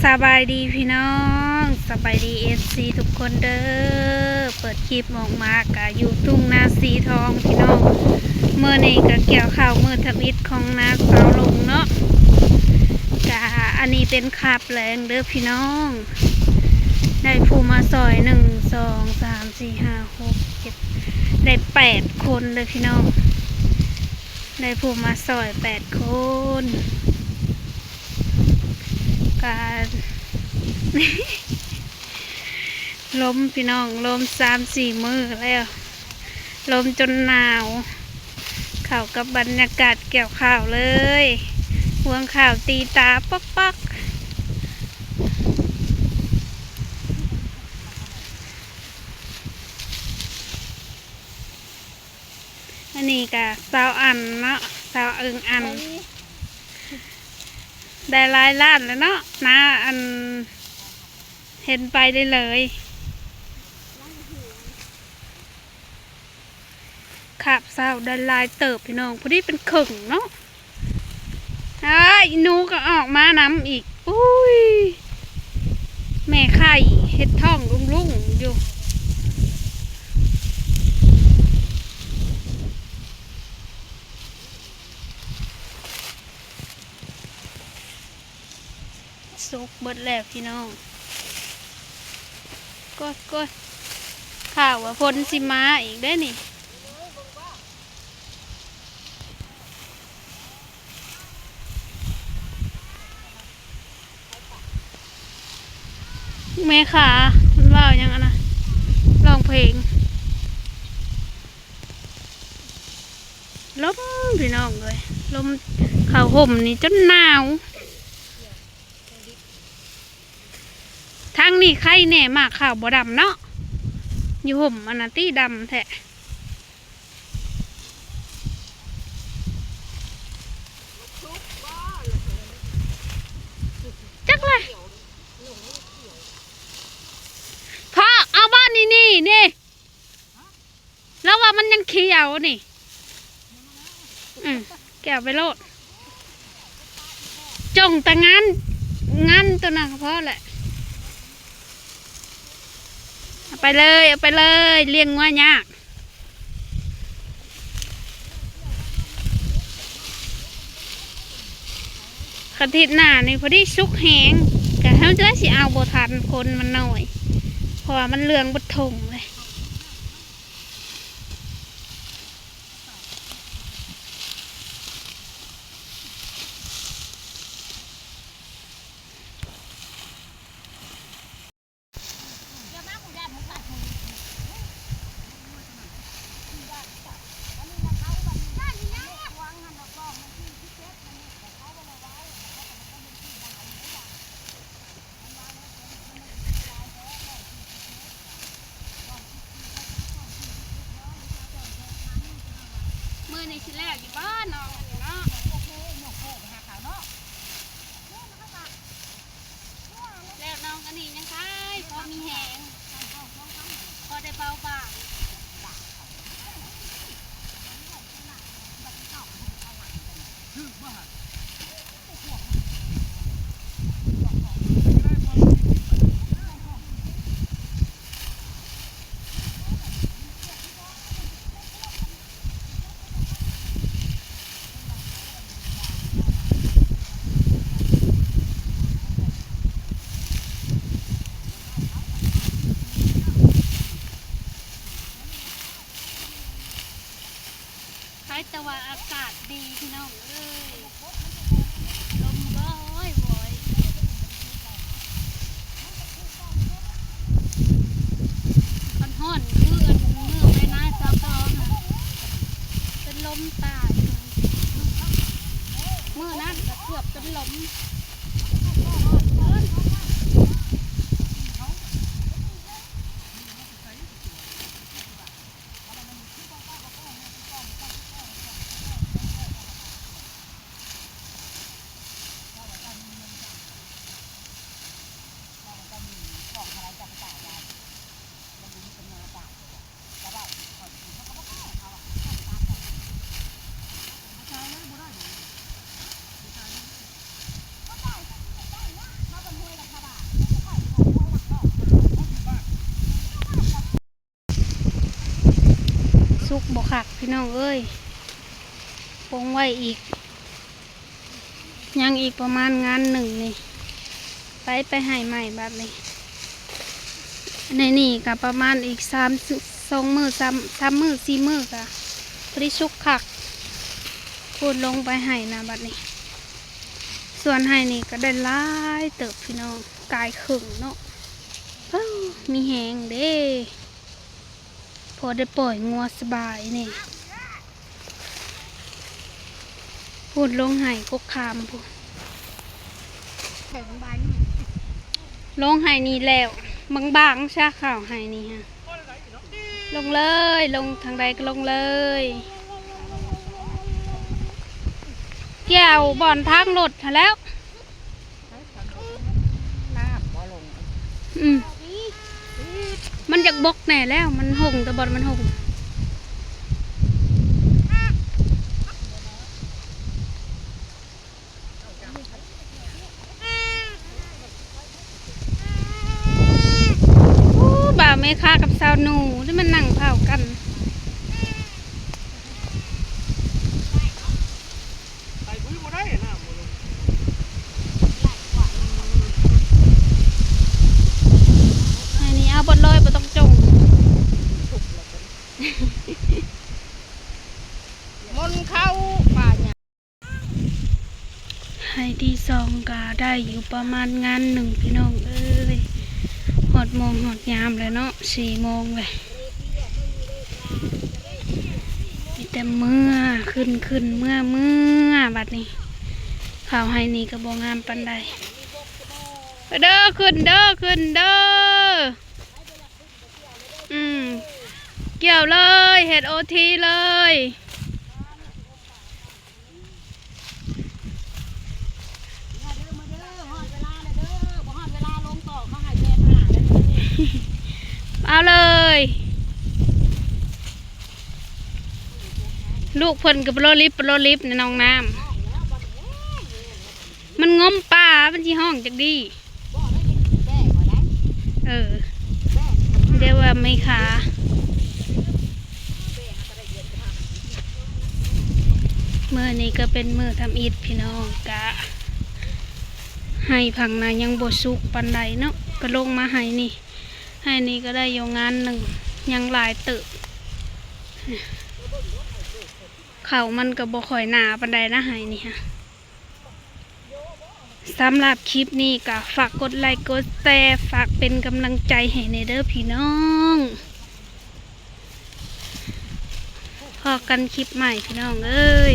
ສະບາຍດີພີ່ນ້ອງ ສະບາຍດີເອັຟຊີທຸກຄົນເດີ. ເປີດຄລິບອອກມາກະຢູ່ທົ່ງນາສີທອງພີ່ນ້ອງ. ມື້ນີ້ກະກ່ຽວເຂົ້າມື້ທຳອິດຂອງນ້າສາວຫຼົງເນາະ. ກະອັນນີ້ເປັນຄາບແລງເດີພີ່ນ້ອງ. ໄດ້ຜູ້ມາຊ່ອຍ ໜຶ່ງ ສອງ ສາມ ສີ່ ຫ້າ ຫົກ ເຈັດ ໄດ້ແປດຄົນເດີພີ່ນ້ອງ. ໄດ້ຜູ້ມາຊ່ອຍແປດຄົນ. ກະ ລົມພີ່ນ້ອງ ລົມສາມສີ່ມື້ແລ້ວ ລົມຈົນໜາວ ເຂົ້າກັບບັນຍາກາດກ່ຽວຂ້າວເລີຍ. ຮວງຂ້າວຕີຕາປັກໆ. ອັນນີ້ກະຊາວອັນເນາະ ຊາວເອິງອັນ ໄດ້ຫຼາຍລ້ານແລ້ວເນາະ ນາ ອັນ ເຫັນໄປໄດ້ເລີຍ. ຄາບເຊົ້າໄດ້ຫຼາຍເຕີບພີ່ນ້ອງ ພໍດີເປັນເຄິ່ງເນາະ. ອ້າຍ ໜູກໍອອກມານຳອີກ. ອຸ້ຍ ແມ່ໄຂ່ເຮັດທ້ອງລຸງໆຢູ່. ສຸກເບິດແລ້ວພີ່ນ້ອງ. ໂກຍໆ ຂ່າວວ່າຝົນຊິມາອີກເດ້ນີ້. ແມ່ຄ້າເພິ່ນເວົ້າຫຍັງອັນນະ ຮ້ອງເພງ. ລົມພີ່ນ້ອງເອີຍ ລົມ ເຂົ້າຮົ່ມນີ້ຈົນໜາວ. ທາງນີ້ໄຄແດ່ ໝາກຂາວບໍ່ດຳເນາະ ຢູ່ຮົ່ມອັນນະຕິດຳແທ້. ຈັກລະ ພໍ່ເອົາບ່ອນນີ້ນີ້ ນີ້ ລາວວ່າມັນຍັງຂຽວນີ້. ອືມ ແກະໄປໂລດ ຈົ່ງແຕ່ງານ ງານຕົວນັ້ນກໍພໍແຫຼະ. ເອົາໄປເລີຍ ເອົາໄປເລີຍ ລ້ຽງງົວຍາກ. ອາທິດໜ້ານີ້ພໍດີສຸກແຮງ ກະເຮົາຈະຊິເອົາບໍ່ທັນ ຄົນມັນໜ້ອຍ ເພາະວ່າມັນເຫຼືອງເບິດທົ່ງເລີຍ. ມື້ນີ້ຊິແລ້ວຢູ່ບໍ່ນ້ອງອັນນີ້ເນາະ? ແລ້ວນ້ອງອັນນີ້ຍັງຂາຍ ພໍມີແຮງ ພໍໄດ້ເບົາບາງ. ໃຄແຕ່ວ່າອາກາດດີພີ່ນ້ອງເອີຍ ລົມໂຫຍໂຫຍ. ຄັນຮ້ອນຄືອັນມື້ໄປນາຊາວເກົ່າຫັ້ນ ເປັນລົມຕາຍ. ມື້ນັ້ນກໍເກືອບເປັນລົມ. ບໍ່ຄັກພີ່ນ້ອງເອີຍ. ປົງໄວ້ອີກ ຍັງອີກປະມານງານໜຶ່ງນີ້ ໄປ ໄປໄຮ່ໃໝ່ບາດນີ້. ໃນນີ້ກະປະມານອີກສາມ ສອງມື້ ສາມ ສາມມື້ສີ່ມື້ກະພໍດີສຸກຄັກ. ພຸ້ນລົງໄປໄຮ່ນະບາດນີ້. ສ່ວນໄຮ່ນີ້ກະໄດ້ຫຼາຍເຕີບພີ່ນ້ອງ ກາຍເຄິ່ງເນາະ. ເອີ ມີແຮງເດ້ ພໍໄດ້ປ່ອຍງົວສະບາຍນີ້. ພຸ້ນລົງໄຮ່ກົກຂາມພຸ້ນ ລົງໄຮ່ນີ້ແລ້ວ ບາງໆຊະ ເຂົ້າໄຮ່ນີ້ຮະ. ລົງເລີຍ ລົງທາງໃດກໍລົງເລີຍ ກ່ຽວບ່ອນທາງລົດຫັ້ນແລ້ວ. ນ້ຳບໍ່ລົງ ອືມ ມັນຢາກບົກແດ່ແລ້ວ ມັນຫົ່ງ ແຕ່ບ່ອນມັນຫົ່ງ. ໂອ້ ບ່າວແມ່ຄ້າກັບສາວໜູ ທີ່ມານັ່ງເວົ້າກັນ. ໄຮ່ນີ້ເອົາເບິດເລີຍ ບໍ່ຕ້ອງຈົ່ງ. ມົນເຂົ້າປ່າຫຍ້າ ໄຮ່ທີສອງກະໄດ້ຢູ່ປະມານງານໜຶ່ງພີ່ນ້ອງເອີຍ. ຮອດໂມງຮອດຍາມແລ້ວເນາະ ສີ່ໂມງແລ້ວ. ມີແຕ່ເມືອ ຂຶ້ນ ຂຶ້ນ ເມືອ ເມືອ ບາດນີ້. ເຂົ້າໄຮ່ນີ້ກໍບໍ່ງາມປານໃດ. ເດີ ຂຶ້ນເດີ ຂຶ້ນເດີ. ອືມ ກ່ຽວເລີຍ ເຮັດໂອທີເລີຍ. ເອົາເລີຍ ລູກເພິ່ນກໍປະໂລລິບ ປະໂລລິບໃນໜອງນ້ຳ. ມັນງົມປາ ມັນຊິຮ້ອງຈັກດີ. ເອີ ດຽວວ່າແມ່ຄ້າ. ມື້ນີ້ກໍເປັນມື້ທຳອິດພີ່ນ້ອງ ກະໄຮ່ພັງນາຍັງບໍ່ສຸກປານໃດເນາະ ກໍລົງມາໄຮ່ນີ້. ໄຮ່ນີ້ກໍໄດ້ຢູ່ງານໜຶ່ງ ຍັງຫຼາຍເຕີບ. ເຂົ້າມັນກໍບໍ່ຄ່ອຍໜາປານໃດນະ ໄຮ່ນີ້ຫະ. ສຳລັບຄລິບນີ້ກໍຝາກກົດໄລກົດແຊ ຝາກເປັນກຳລັງໃຈໃຫ້ແດ່ເດີພີ່ນ້ອງ. ພໍ້ກັນຄລິບໃໝ່ພີ່ນ້ອງເອີຍ.